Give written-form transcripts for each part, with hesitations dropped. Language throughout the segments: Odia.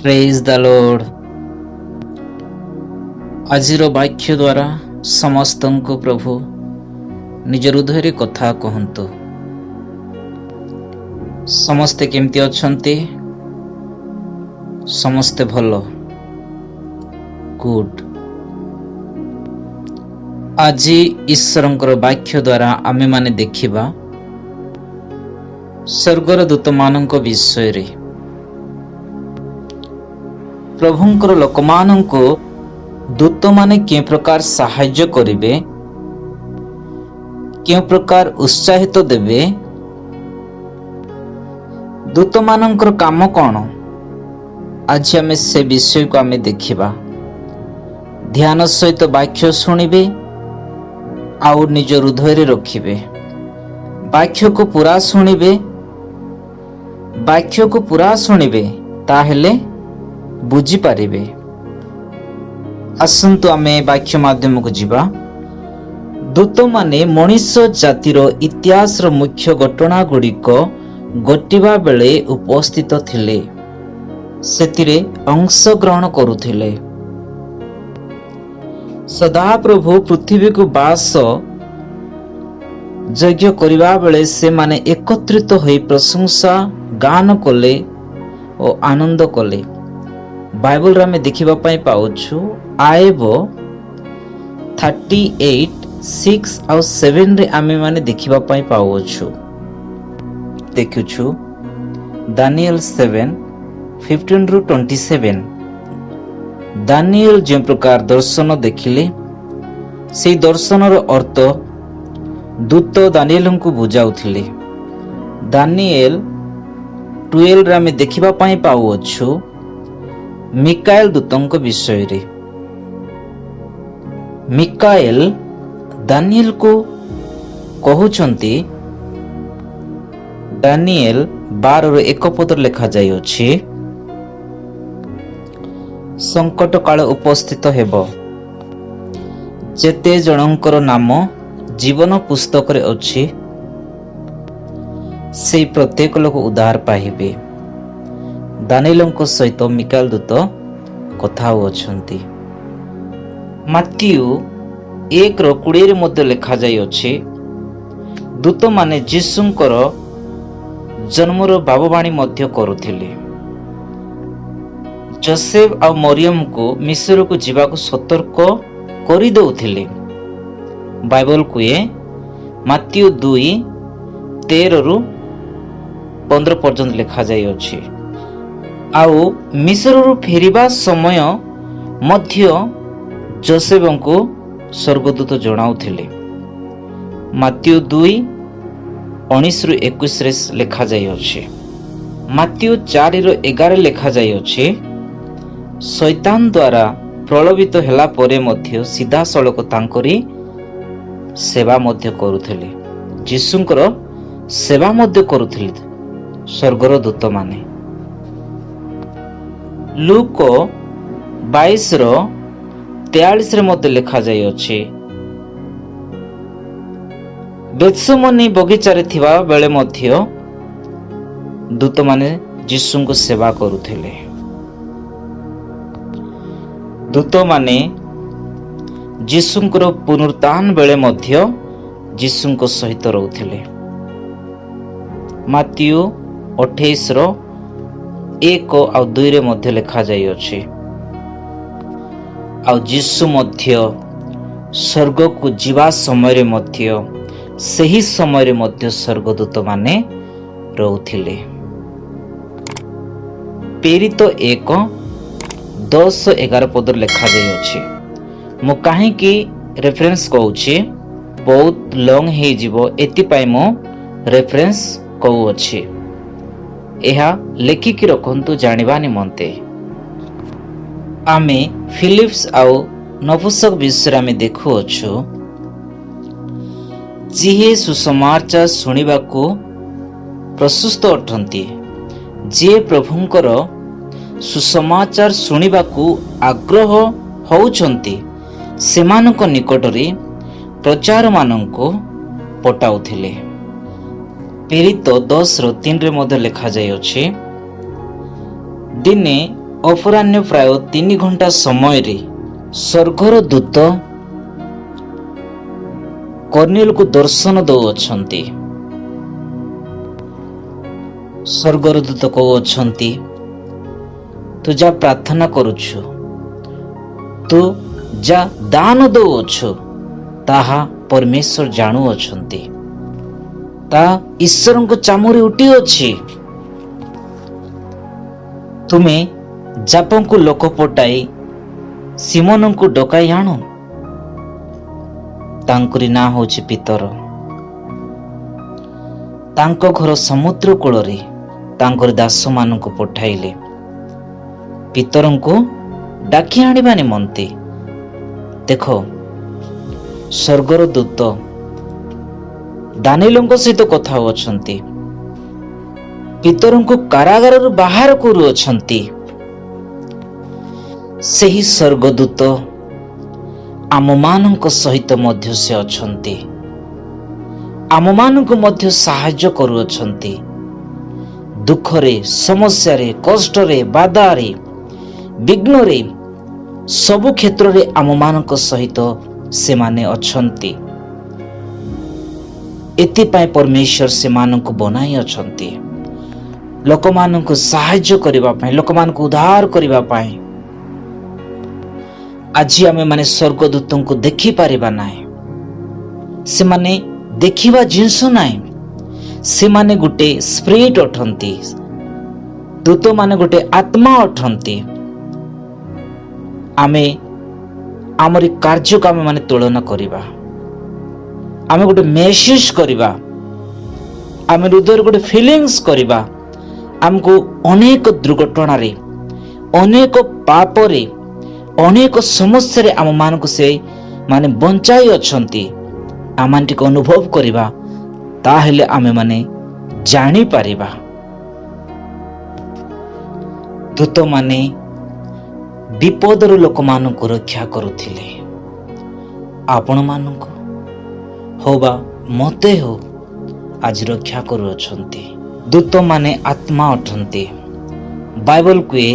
Praise the Lord. ଆଜିର ବାକ୍ୟ ଦ୍ୱାରା ସମସ୍ତଙ୍କୁ ପ୍ରଭୁ ନିଜ ହୃଦୟରେ କଥା କୁହନ୍ତୁ। ସମସ୍ତେ କେମିତି ଅଛନ୍ତି? ସମସ୍ତେ ଭଲ? ଗୁଡ୍। ଆଜି ଈଶ୍ୱରଙ୍କର ବାକ୍ୟ ଦ୍ୱାରା ଆମେମାନେ ଦେଖିବା ସ୍ୱର୍ଗର ଦୂତମାନଙ୍କ ବିଷୟରେ। ପ୍ରଭୁଙ୍କର ଲୋକମାନଙ୍କୁ ଦୂତମାନେ କେଉଁ ପ୍ରକାର ସାହାଯ୍ୟ କରିବେ, କେଉଁ ପ୍ରକାର ଉତ୍ସାହିତ ଦେବେ, ଦୂତମାନଙ୍କର କାମ କ'ଣ, ଆଜି ଆମେ ସେ ବିଷୟକୁ ଆମେ ଦେଖିବା। ଧ୍ୟାନ ସହିତ ବାକ୍ୟ ଶୁଣିବେ ଆଉ ନିଜ ହୃଦୟରେ ରଖିବେ। ବାକ୍ୟକୁ ପୁରା ଶୁଣିବେ। ବାକ୍ୟକୁ ପୁରା ଶୁଣିବେ, ତାହେଲେ ବୁଝିପାରିବେ। ଆସନ୍ତୁ, ଆମେ ବାକ୍ୟ ମାଧ୍ୟମକୁ ଯିବା। ଦୂତମାନେ ମଣିଷ ଜାତିର ଇତିହାସର ମୁଖ୍ୟ ଘଟଣା ଗୁଡ଼ିକ ଘଟିବା ବେଳେ ଉପସ୍ଥିତ ଥିଲେ, ସେଥିରେ ଅଂଶଗ୍ରହଣ କରୁଥିଲେ। ସଦାପ୍ରଭୁ ପୃଥିବୀକୁ ବାସ ଯୋଗ୍ୟ କରିବା ବେଳେ ସେମାନେ ଏକତ୍ରିତ ହୋଇ ପ୍ରଶଂସା ଗାନ କଲେ ଓ ଆନନ୍ଦ କଲେ। ବାଇବଲରେ ଆମେ ଦେଖିବା ପାଇଁ ପାଉଛୁ, ଆୟୋବ 38:6 ଆଉ 7ରେ ଆମେମାନେ ଦେଖିବା ପାଇଁ ପାଉଅଛୁ। ଦେଖୁଛୁ ଦାନିଏଲ 7:15ରୁ 27। ଦାନିଏଲ ଯେଉଁ ପ୍ରକାର ଦର୍ଶନ ଦେଖିଲେ, ସେଇ ଦର୍ଶନର ଅର୍ଥ ଦୂତ ଦାନିଏଲଙ୍କୁ ବୁଝାଉଥିଲେ। ଦାନିଏଲ 12ରେ ଆମେ ଦେଖିବା ପାଇଁ ପାଉଅଛୁ ମିକାଏଲ ଦୂତଙ୍କ ବିଷୟରେ। ମିକାଏଲ ଦାନିଏଲକୁ କହୁଛନ୍ତି। ଦାନିଏଲ 12ର 1 ପଦରେ ଲେଖାଯାଇଅଛି, ସଙ୍କଟ କାଳ ଉପସ୍ଥିତ ହେବ। ଯେତେ ଜଣଙ୍କର ନାମ ଜୀବନ ପୁସ୍ତକରେ ଅଛି, ସେଇ ପ୍ରତ୍ୟେକ ଲୋକ ଉଦ୍ଧାର ପାଇବେ। ଦାନିଏଲଙ୍କ ସହିତ ମିକାଏଲ ଦୂତ କଥା ହେଉଅଛନ୍ତି। ମାଥିଉ 1ର 20ରେ ମଧ୍ୟ ଲେଖାଯାଇଅଛି, ଦୂତମାନେ ଯୀଶୁଙ୍କର ଜନ୍ମର ଭାବବାଣୀ ମଧ୍ୟ କରୁଥିଲେ। ଜୋସେଫ ଆଉ ମରିୟମକୁ ମିଶରକୁ ଯିବାକୁ ସତର୍କ କରିଦେଉଥିଲେ। ବାଇବଲ କୁହେ, ମାଥିଉ 2:13ରୁ 15 ପର୍ଯ୍ୟନ୍ତ ଲେଖାଯାଇଅଛି। ଆଉ ମିଶରରୁ ଫେରିବା ସମୟ ମଧ୍ୟ ଜୋସେଫଙ୍କୁ ସ୍ୱର୍ଗଦୂତ ଜଣାଉଥିଲେ। ମାଥିଉ 2:19ରୁ 21ରେ ଲେଖାଯାଇଅଛି। ମାଥିଉ 4ର 11 ଲେଖାଯାଇଅଛି, ଶୈତାନ ଦ୍ୱାରା ପ୍ରଲୋଭିତ ହେଲା ପରେ ମଧ୍ୟ ସିଧାସଳଖ ତାଙ୍କରି ସେବା ମଧ୍ୟ କରୁଥିଲେ। ଯୀଶୁଙ୍କର ସେବା ମଧ୍ୟ କରୁଥିଲେ ସ୍ୱର୍ଗର ଦୂତମାନେ। ଲୁକ 22ର 43ରେ ମଧ୍ୟ ଲେଖାଯାଇଅଛି, ଗେତ୍ସେମନୀ ବଗିଚାରେ ଥିବା ବେଳେ ମଧ୍ୟ ଦୂତମାନେ ଯୀଶୁଙ୍କୁ ସେବା କରୁଥିଲେ। ଦୂତମାନେ ଯୀଶୁଙ୍କର ପୁନରୁତ୍ଥାନ ବେଳେ ମଧ୍ୟ ଯୀଶୁଙ୍କ ସହିତ ରହୁଥିଲେ। ମାଥିଉ 28ର 1 ଆଉ 2ରେ ମଧ୍ୟ ଲେଖାଯାଇଅଛି। ଆଉ ଯୀଶୁ ମଧ୍ୟ ସ୍ୱର୍ଗକୁ ଯିବା ସମୟରେ ମଧ୍ୟ, ସେହି ସମୟରେ ମଧ୍ୟ ସ୍ୱର୍ଗଦୂତମାନେ ରହୁଥିଲେ। ପ୍ରେରିତ 1:10-11 ପଦରେ ଲେଖାଯାଇଅଛି। ମୁଁ କାହିଁକି ରେଫରେନ୍ସ କହୁଛି, ବହୁତ ଲଙ୍ଗ ହେଇଯିବ, ଏଥିପାଇଁ ମୁଁ ରେଫରେନ୍ସ କହୁଅଛି। ଏହା ଲେଖିକି ରଖନ୍ତୁ ଜାଣିବା ନିମନ୍ତେ। ଆମେ ଫିଲିପ୍ସ ଆଉ ନପୁଂସକ ବିଷୟରେ ଆମେ ଦେଖୁଅଛୁ, ଯିଏ ସୁସମାଚାର ଶୁଣିବାକୁ ପ୍ରସ୍ତୁତ ଅଟନ୍ତି, ଯିଏ ପ୍ରଭୁଙ୍କର ସୁସମାଚାର ଶୁଣିବାକୁ ଆଗ୍ରହ ହେଉଛନ୍ତି, ସେମାନଙ୍କ ନିକଟରେ ପ୍ରଚାରକମାନଙ୍କୁ ପଠାଉଥିଲେ। ପ୍ରେରିତ 10ର 3ରେ ମଧ୍ୟ ଲେଖାଯାଇଅଛି, ଦିନେ ଅପରାହ୍ନ ପ୍ରାୟ 3 ଘଣ୍ଟା ସମୟରେ ସ୍ୱର୍ଗର ଦୂତ କର୍ଣ୍ଣିଲକୁ ଦର୍ଶନ ଦେଉଅଛନ୍ତି। ସ୍ୱର୍ଗର ଦୂତ କହୁଅଛନ୍ତି, ତୁ ଯା ପ୍ରାର୍ଥନା କରୁଛୁ, ତୁ ଯା ଦାନ ଦେଉଅଛୁ, ତାହା ପରମେଶ୍ୱର ଜାଣୁଅଛନ୍ତି, ତା ଈଶ୍ୱରଙ୍କ ଚାମୁରେ ଉଠିଅଛି। ତୁମେ ଜାପଙ୍କୁ ଲୋକ ପଠାଇ ସିମନଙ୍କୁ ଡକାଇ ଆଣ। ତାଙ୍କରି ନାଁ ହେଉଛି ପିତର। ତାଙ୍କ ଘର ସମୁଦ୍ର କୂଳରେ। ତାଙ୍କର ଦାସମାନଙ୍କୁ ପଠାଇଲେ ପିତରଙ୍କୁ ଡାକି ଆଣିବା ନିମନ୍ତେ। ଦେଖ, ସ୍ୱର୍ଗର ଦୂତ ଦାନିଲଙ୍କ ସହିତ କଥା ହେଉଅଛନ୍ତି, ପିତରଙ୍କୁ କାରାଗାରରୁ ବାହାର କରୁଅଛନ୍ତି। ସେହି ସ୍ୱର୍ଗଦୂତ ଆମମାନଙ୍କ ସହିତ ମଧ୍ୟ ସେ ଅଛନ୍ତି, ଆମମାନଙ୍କୁ ମଧ୍ୟ ସାହାଯ୍ୟ କରୁଅଛନ୍ତି। ଦୁଃଖରେ, ସମସ୍ୟାରେ, କଷ୍ଟରେ, ବାଧାରେ, ବିଘ୍ନରେ, ସବୁ କ୍ଷେତ୍ରରେ ଆମମାନଙ୍କ ସହିତ ସେମାନେ ଅଛନ୍ତି। ଏଥିପାଇଁ ପରମେଶ୍ୱର ସେମାନଙ୍କୁ ବନାଇ ଅଛନ୍ତି, ଲୋକମାନଙ୍କୁ ସାହାଯ୍ୟ କରିବା ପାଇଁ, ଲୋକମାନଙ୍କୁ ଉଦ୍ଧାର କରିବା ପାଇଁ। ଆଜି ଆମେମାନେ ସ୍ୱର୍ଗଦୂତଙ୍କୁ ଦେଖିପାରିବା ନାହିଁ। ସେମାନେ ଦେଖିବା ଜିନିଷ ନାହିଁ। ସେମାନେ ଗୋଟେ ସ୍ପିରିଟ ଅଟନ୍ତି। ଦୂତମାନେ ଗୋଟେ ଆତ୍ମା ଅଟନ୍ତି। ଆମେ ଆମରି କାର୍ଯ୍ୟକୁ ଆମେ ମାନେ ତୁଳନା କରିବା, ଆମେ ଗୋଟେ ମେସେଜ କରିବା, ଆମେ ହୃଦୟରେ ଗୋଟେ ଫିଲିଙ୍ଗସ୍ କରିବା। ଆମକୁ ଅନେକ ଦୁର୍ଘଟଣାରେ, ଅନେକ ପାପରେ, ଅନେକ ସମସ୍ୟାରେ ଆମମାନଙ୍କୁ ସେ ମାନେ ବଞ୍ଚାଇ ଅଛନ୍ତି। ଆମମାନେ ଟିକେ ଅନୁଭବ କରିବା, ତାହେଲେ ଆମେମାନେ ଜାଣିପାରିବା। ଦୂତମାନେ ବିପଦରୁ ଲୋକମାନଙ୍କୁ ରକ୍ଷା କରୁଥିଲେ। ଆପଣମାନଙ୍କୁ ହଉ ବା ମତେ ହଉ, ଆଜି ରକ୍ଷା କରୁଅଛନ୍ତି। ଦୂତମାନେ ଆତ୍ମା ଅଟନ୍ତି। ବାଇବଲ କୁହେ,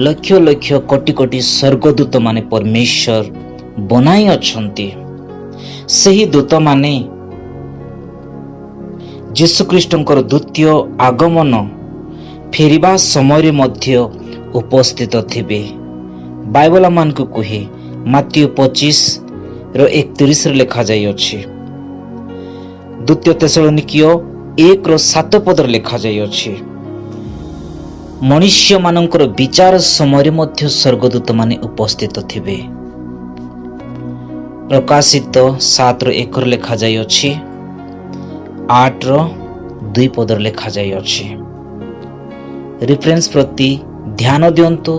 ଲକ୍ଷ ଲକ୍ଷ କୋଟି କୋଟି ସ୍ୱର୍ଗଦୂତମାନେ ପରମେଶ୍ୱର ବନାଇ ଅଛନ୍ତି। ସେହି ଦୂତମାନେ ଯୀଶୁଖ୍ରୀଷ୍ଟଙ୍କର ଦ୍ୱିତୀୟ ଆଗମନ ଫେରିବା ସମୟରେ ମଧ୍ୟ ଉପସ୍ଥିତ ଥିବେ। ବାଇବଲ ଆମମାନଙ୍କୁ କୁହେ, ମାଥିଉ 25ର 31ରେ ଲେଖାଯାଇଅଛି, ଦ୍ୱିତୀୟ ତେସଲନିକୀୟ 1ର 7 ପଦରେ ଲେଖାଯାଇଅଛି। ମନୁଷ୍ୟମାନଙ୍କର ବିଚାର ସମୟରେ ମଧ୍ୟ ସ୍ୱର୍ଗଦୂତମାନେ ଉପସ୍ଥିତ ଥିବେ। ପ୍ରକାଶିତ 7ର 1ରେ ଲେଖାଯାଇଅଛି, 8ର 2 ପଦରେ ଲେଖାଯାଇଅଛି। ରିଫରେନ୍ସ ପ୍ରତି ଧ୍ୟାନ ଦିଅନ୍ତୁ।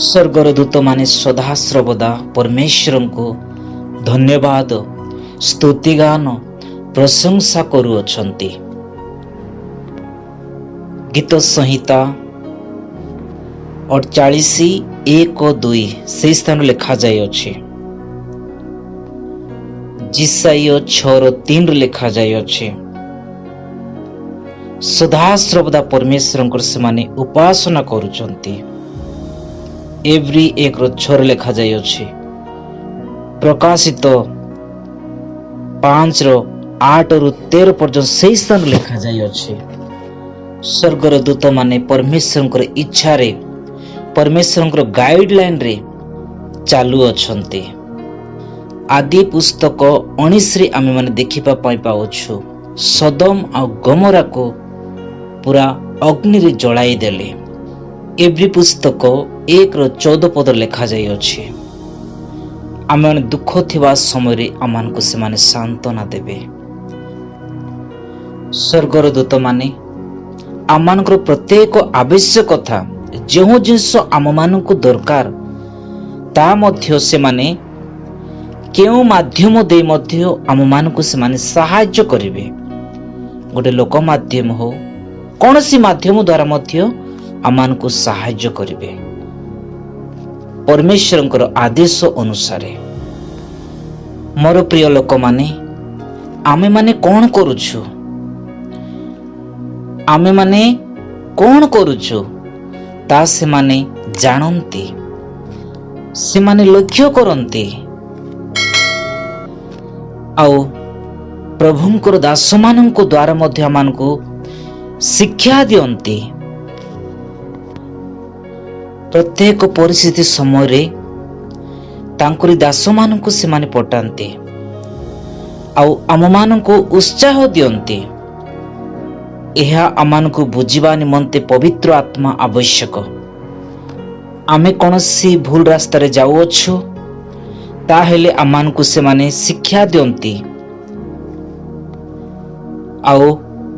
ସ୍ୱର୍ଗର ଦୂତମାନେ ସଦାସର୍ବଦା ପରମେଶ୍ୱରଙ୍କୁ ଧନ୍ୟବାଦ, ସ୍ତୁତିଗାନ, ପ୍ରଶଂସା କରୁଅଛନ୍ତି। ଗୀତ ସଂହିତା 48:1-2, ସେହି ସ୍ଥାନରେ ଲେଖାଯାଇଅଛି। ଯିଶାଇୟ 6ର 3ରେ ଲେଖାଯାଇଅଛି। ସଦାସର୍ବଦା ପରମେଶ୍ୱରଙ୍କର ସେମାନେ ଉପାସନା କରୁଛନ୍ତି। ଏବ୍ରୀ 1ର 6ରେ ଲେଖାଯାଇଅଛି। ପ୍ରକାଶିତ 5ର 8ରୁ 13 ପର୍ଯ୍ୟନ୍ତ ସେହି ସ୍ଥାନରେ ଲେଖାଯାଇଅଛି। ସ୍ୱର୍ଗର ଦୂତମାନେ ପରମେଶ୍ୱରଙ୍କର ଇଚ୍ଛାରେ, ପରମେଶ୍ୱରଙ୍କର ଗାଇଡଲାଇନରେ ଚାଲୁଅଛନ୍ତି। ଆଦି ପୁସ୍ତକ 19ରେ ଆମେମାନେ ଦେଖିବା ପାଇଁ ପାଉଛୁ, ସଦମ ଆଉ ଗମରାକୁ ପୁରା ଅଗ୍ନିରେ ଜଳାଇ ଦେଲେ। ଏବ୍ରୀ ପୁସ୍ତକ 1ର 14 ପଦ ଲେଖାଯାଇଅଛି, ଆମେମାନେ ଦୁଃଖ ଥିବା ସମୟରେ ଆମମାନଙ୍କୁ ସେମାନେ ସାନ୍ତ୍ୱନା ଦେବେ। ସ୍ୱର୍ଗର ଦୂତମାନେ ଆମମାନଙ୍କର ପ୍ରତ୍ୟେକ ଆବଶ୍ୟକତା, ଯେଉଁ ଜିନିଷ ଆମମାନଙ୍କୁ ଦରକାର, ତା ମଧ୍ୟ ସେମାନେ କେଉଁ ମାଧ୍ୟମ ଦେଇ ମଧ୍ୟ ଆମମାନଙ୍କୁ ସେମାନେ ସାହାଯ୍ୟ କରିବେ। ଗୋଟେ ଲୋକ ମାଧ୍ୟମ ହଉ, କୌଣସି ମାଧ୍ୟମ ଦ୍ୱାରା ମଧ୍ୟ ଆମମାନଙ୍କୁ ସାହାଯ୍ୟ କରିବେ ପରମେଶ୍ୱରଙ୍କର ଆଦେଶ ଅନୁସାରେ। ମୋର ପ୍ରିୟ ଲୋକମାନେ, ଆମେମାନେ କ'ଣ କରୁଛୁ? ଆମେମାନେ କ'ଣ କରୁଛୁ? ତା ସେମାନେ ଜାଣନ୍ତି, ସେମାନେ ଲକ୍ଷ୍ୟ କରନ୍ତି। ଆଉ ପ୍ରଭୁଙ୍କର ଦାସମାନଙ୍କ ଦ୍ୱାରା ମଧ୍ୟ ଆମମାନଙ୍କୁ ଶିକ୍ଷା ଦିଅନ୍ତି। ପ୍ରତ୍ୟେକ ପରିସ୍ଥିତି ସମୟରେ ତାଙ୍କରି ଦାସମାନଙ୍କୁ ସେମାନେ ପଠାନ୍ତି ଆଉ ଆମମାନଙ୍କୁ ଉତ୍ସାହ ଦିଅନ୍ତି। ଏହା ଆମମାନଙ୍କୁ ବୁଝିବା ନିମନ୍ତେ ପବିତ୍ର ଆତ୍ମା ଆବଶ୍ୟକ। ଆମେ କୌଣସି ଭୁଲ ରାସ୍ତାରେ ଯାଉଅଛୁ, ତାହେଲେ ଆମମାନଙ୍କୁ ସେମାନେ ଶିକ୍ଷା ଦିଅନ୍ତି ଆଉ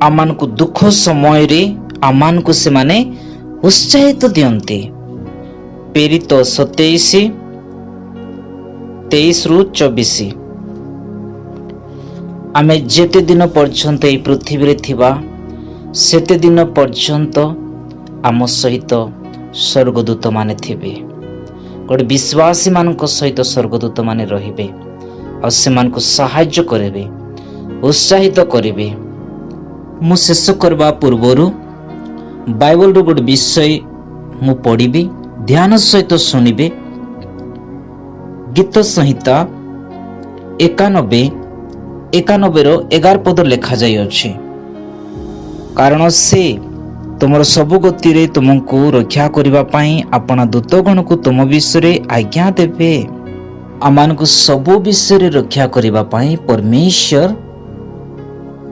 ଆମମାନଙ୍କୁ ଦୁଃଖ ସମୟରେ ଆମମାନଙ୍କୁ ସେମାନେ ଉତ୍ସାହିତ ଦିଅନ୍ତି। ପ୍ରେରିତ 27:23ରୁ 24। ଆମେ ଯେତେ ଦିନ ପର୍ଯ୍ୟନ୍ତ ଏହି ପୃଥିବୀରେ ଥିବା, ସେତେ ଦିନ ପର୍ଯ୍ୟନ୍ତ ଆମ ସହିତ ସ୍ୱର୍ଗଦୂତମାନେ ଥିବେ। ଗୋଟେ ବିଶ୍ୱାସୀମାନଙ୍କ ସହିତ ସ୍ୱର୍ଗଦୂତମାନେ ରହିବେ ଆଉ ସେମାନଙ୍କୁ ସାହାଯ୍ୟ କରିବେ, ଉତ୍ସାହିତ କରିବେ। ମୁଁ ଶେଷ କରିବା ପୂର୍ବରୁ ବାଇବଲରୁ ଗୋଟେ ବିଷୟ ମୁଁ ପଢ଼ିବି, ଧ୍ୟାନ ସହିତ ଶୁଣିବେ। ଗୀତ ସଂହିତା 91, 91ର 11 ପଦ ଲେଖାଯାଇଅଛି, "କାରଣ ସେ ତୁମର ସବୁ ଗତିରେ ତୁମକୁ ରକ୍ଷା କରିବା ପାଇଁ ଆପଣା ଦୂତଗଣକୁ ତୁମ ବିଷୟରେ ଆଜ୍ଞା ଦେବେ।" ଆମମାନଙ୍କୁ ସବୁ ବିଷୟରେ ରକ୍ଷା କରିବା ପାଇଁ ପରମେଶ୍ୱର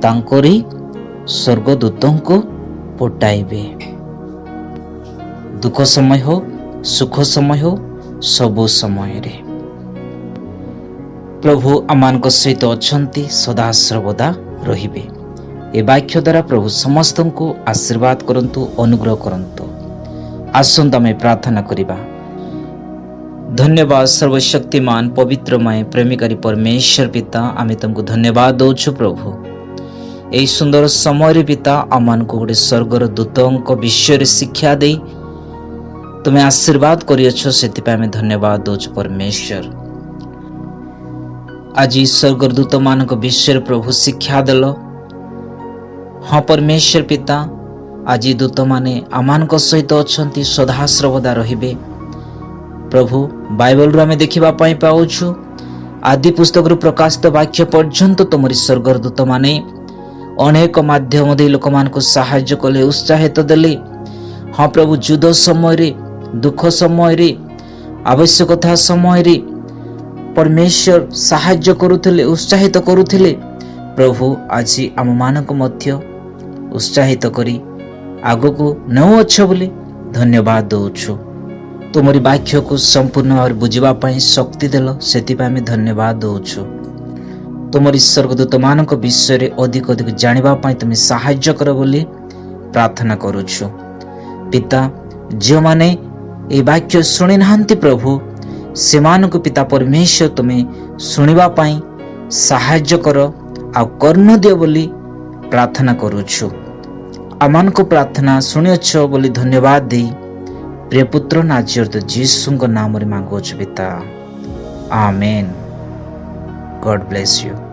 ତାଙ୍କରି ସ୍ୱର୍ଗଦୂତଙ୍କୁ ପଠାଇବେ। ଦୁଃଖ ସମୟ ହଉ, ସୁଖ ସମୟ ହଉ, ସବୁ ସମୟରେ ପ୍ରଭୁ ଆମମାନଙ୍କ ସହିତ ଅଛନ୍ତି, ସଦାସର୍ବଦା ରହିବେ। ଏ ବାକ୍ୟ ଦ୍ୱାରା ପ୍ରଭୁ ସମସ୍ତଙ୍କୁ ଆଶୀର୍ବାଦ କରନ୍ତୁ, ଅନୁଗ୍ରହ କରନ୍ତୁ। ଆସନ୍ତୁ ଆମେ ପ୍ରାର୍ଥନା କରିବା। ଧନ୍ୟବାଦ ସର୍ବଶକ୍ତିମାନ, ପବିତ୍ରମୟ, ପ୍ରେମିକାରୀ ପରମେଶ୍ୱର ପିତା, ଆମେ ତୁମକୁ ଧନ୍ୟବାଦ ଦଉଛୁ ପ୍ରଭୁ। ଏହି ସୁନ୍ଦର ସମୟରେ ପିତା, ଆମମାନଙ୍କୁ ଗୋଟେ ସ୍ୱର୍ଗର ଦୂତଙ୍କ ବିଷୟରେ ଶିକ୍ଷା ଦେଇ ତୁମେ ଆଶୀର୍ବାଦ କରିଅଛ, ସେଥିପାଇଁ ଆମେ ଧନ୍ୟବାଦ ଦଉଛୁ ପରମେଶ୍ୱର। ଆଜି ସ୍ୱର୍ଗର ଦୂତମାନଙ୍କ ବିଷୟରେ ପ୍ରଭୁ ଶିକ୍ଷା ଦେଲ। ହଁ ପରମେଶ୍ୱର ପିତା, ଆଜି ଦୂତମାନେ ଆମମାନଙ୍କ ସହିତ ଅଛନ୍ତି, ସଦାସର୍ବଦା ରହିବେ। ପ୍ରଭୁ, ବାଇବଲରୁ ଆମେ ଦେଖିବା ପାଇଁ ପାଉଛୁ, ଆଦି ପୁସ୍ତକରୁ ପ୍ରକାଶିତ ବାକ୍ୟ ପର୍ଯ୍ୟନ୍ତ ତୁମରି ସ୍ୱର୍ଗର ଦୂତମାନେ ଅନେକ ମାଧ୍ୟମ ଦେଇ ଲୋକମାନଙ୍କୁ ସାହାଯ୍ୟ କଲେ, ଉତ୍ସାହିତ ଦେଲେ। ହଁ ପ୍ରଭୁ, ଯୁଦ୍ଧ ସମୟରେ, ଦୁଃଖ ସମୟରେ, ଆବଶ୍ୟକତା ସମୟରେ ପରମେଶ୍ୱର ସାହାଯ୍ୟ କରୁଥିଲେ, ଉତ୍ସାହିତ କରୁଥିଲେ। ପ୍ରଭୁ, ଆଜି ଆମମାନଙ୍କୁ ମଧ୍ୟ ଉତ୍ସାହିତ କରି ଆଗକୁ ନେଉଅଛ ବୋଲି ଧନ୍ୟବାଦ ଦଉଛୁ। ତୁମରି ବାକ୍ୟକୁ ସମ୍ପୂର୍ଣ୍ଣ ଭାବରେ ବୁଝିବା ପାଇଁ ଶକ୍ତି ଦେଲ, ସେଥିପାଇଁ ଆମେ ଧନ୍ୟବାଦ ଦଉଛୁ। ତୁମରି ସ୍ୱର୍ଗଦୂତମାନଙ୍କ ବିଷୟରେ ଅଧିକ ଅଧିକ ଜାଣିବା ପାଇଁ ତୁମେ ସାହାଯ୍ୟ କର ବୋଲି ପ୍ରାର୍ଥନା କରୁଛୁ। ପିତା, ଯେଉଁମାନେ ଏହି ବାକ୍ୟ ଶୁଣି ନାହାନ୍ତି ପ୍ରଭୁ, ସେମାନଙ୍କୁ ପିତା ପରମେଶ୍ୱର ତୁମେ ଶୁଣିବା ପାଇଁ ସାହାଯ୍ୟ କର ଆଉ କର୍ଣ୍ଣ ଦିଅ ବୋଲି ପ୍ରାର୍ଥନା କରୁଛୁ। ଆମମାନଙ୍କ ପ୍ରାର୍ଥନା ଶୁଣିଅଛ ବୋଲି ଧନ୍ୟବାଦ ଦେଇ ପ୍ରିୟପୁତ୍ର ନାଜରିତ ଯୀଶୁଙ୍କ ନାମରେ ମାଗୁଅଛୁ ପିତା, ଆମେନ୍। God bless you.